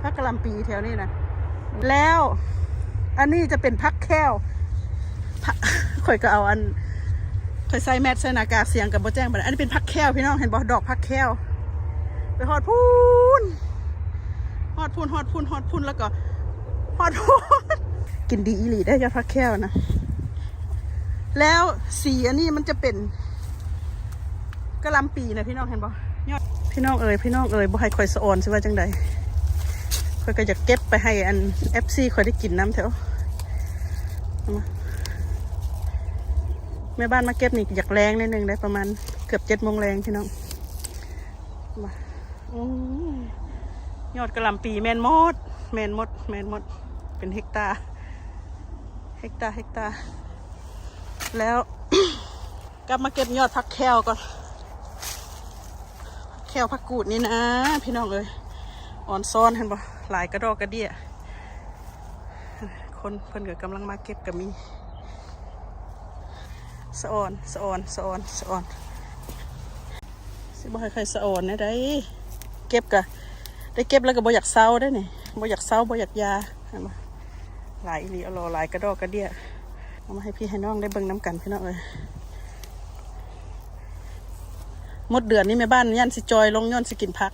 ຜັກກະຫຼ່ຳປີແຖວນີ້ນະ. ແລ້ວອັນນີ້ຈະເປັນຜັກແຂ້ວ ຜັກ ຂ້ອຍກໍເອົາອັນ ຂ້ອຍໃສ່ແມັດໃສ່ໜ້າກາກ ສຽງກໍບໍ່ແຈ້ງປານໃດ. ອັນນີ້ເປັນຜັກແຂ້ວພີ່ນ້ອງ ເຫັນບໍ່? ດອກຜັກແຂ້ວ ໄປຮອດພຸ້ນ ຮອດພຸ້ນ ຮອດພຸ້ນ ຮອດພຸ້ນ ແລ້ວກໍຮອດພຸ້ນ. ກິນດີອີ່ຫຼີເດ້ ຍອດຜັກແຂ້ວນະ. ແລ້ວສີອັນນີ້ມັນຈະເປັນກະຫຼ່ຳປີນະ ພີ່ນ້ອງເຫັນບໍ່? ຍອດ ພີ່ນ້ອງເອີຍ ພີ່ນ້ອງເອີຍ ບໍ່ໃຫ້ຂ້ອຍສະອອນຊິວ່າຈັ່ງໃດ? ຂ້ອຍກໍຢາກເກັບໄປໃຫ້ອັນ ເອັຟຊີ ຂ້ອຍໄດ້ກິນນຳແທ້. ເອົາມາ ແມ່ບ້ານມາເກັບນີ້ຢາກແລງໜ້ອຍໜຶ່ງໄດ໋ ປະມານເກືອບເຈັດໂມງແລງ ພີ່ນ້ອງ. ມາ ໂອ້ ຍອດກະຫຼ່ຳປີແມ່ນໝົດ ແມ່ນໝົດ ແມ່ນໝົດ ເປັນເຮັກຕາ ເຮັກຕາ ເຮັກຕາ. ແລ້ວ ກັບມາເກັບຍອດຜັກແຂ້ວກ່ອນ ແຂ້ວຜັກກູດນີ້ນະ ພີ່ນ້ອງເອີຍ ອອນຊອນ ເຫັນບໍ່? ຫຼາຍກະດອກກະເດຍ. ຄົນເພິ່ນກໍກຳລັງມາເກັບກໍມີ. ສະອອນ ສະອອນ ສະອອນ ສະອອນ ຊິບໍ່ໃຫ້ໃຜສະອອນແນວໃດ? ເກັບກະໄດ້ເກັບແລ້ວກໍບໍ່ຢາກເຊົາໄດ໋ນີ້ ບໍ່ຢາກເຊົາ ບໍ່ຢາກຢາ ເຫັນບໍ່? ຫຼາຍອີ່ຫຼີ ເອົາຫຼໍ່ຫຼາຍກະດອກກະເດຍ. ເອົາມາໃຫ້ພີ່ໃຫ້ນ້ອງໄດ້ເບິ່ງນຳກັນ ພີ່ນ້ອງເອີຍ. ໝົດເດືອນນີ້ແມ່ບ້ານຢ້ານຊິຈ່ອຍລົງ ຍ້ອນຊິກິນຜັກ.